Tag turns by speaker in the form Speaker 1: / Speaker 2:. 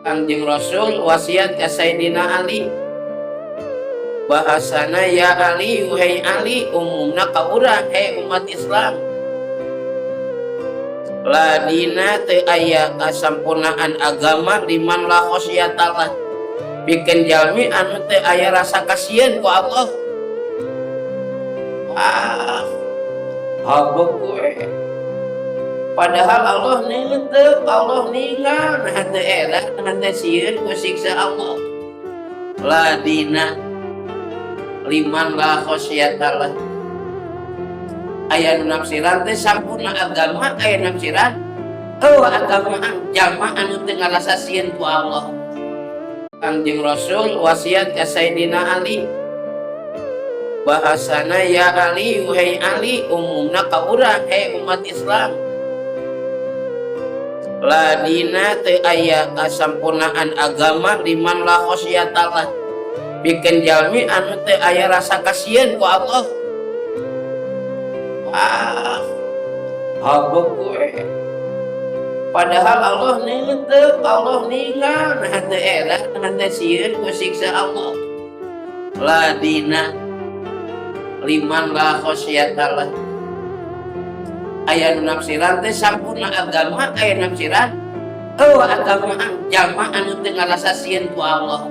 Speaker 1: Kangjeng Rasul wasiat ka Sayyidina Ali, bahasana ya Ali, wahai Ali, umumna ka urang, hei umat Islam, la dina teu aya kasampurnaan agama liman la khosyatallah, pikeun jalmi anu teu aya rasa kasieun ku Allah. Wah, hagok we. Padahal Allah neunteup, Allah ningal, nah teu era, nah teu sieun ku siksa Allah. La dina liman la khosyatallah. Aya nu nafsiran teh sampurna agama, aya nafsiran eueuh agamaan jalma anu teu ngarasa sieun ku Allah. Kangjeng Rasul wasiat ka Sayyidina Ali, bahasana ya Ali, wahai Ali, umumna ka urang, hei umat Islam, la dina teu aya kasampurnaan agama liman la khosyatallah, pikeun jalmi anu teu aya rasa kasieun ku Allah. Wah, hagok we. Padahal Allah neunteup, Allah ningal, nah teu era, nah teu sieun ku siksa Allah. La dina liman la khosyatallah. Aya nu nafsiran teh sampurna agama, aya nafsiran eueuh agamaan jalma anu teu ngarasa sieun ku Allah.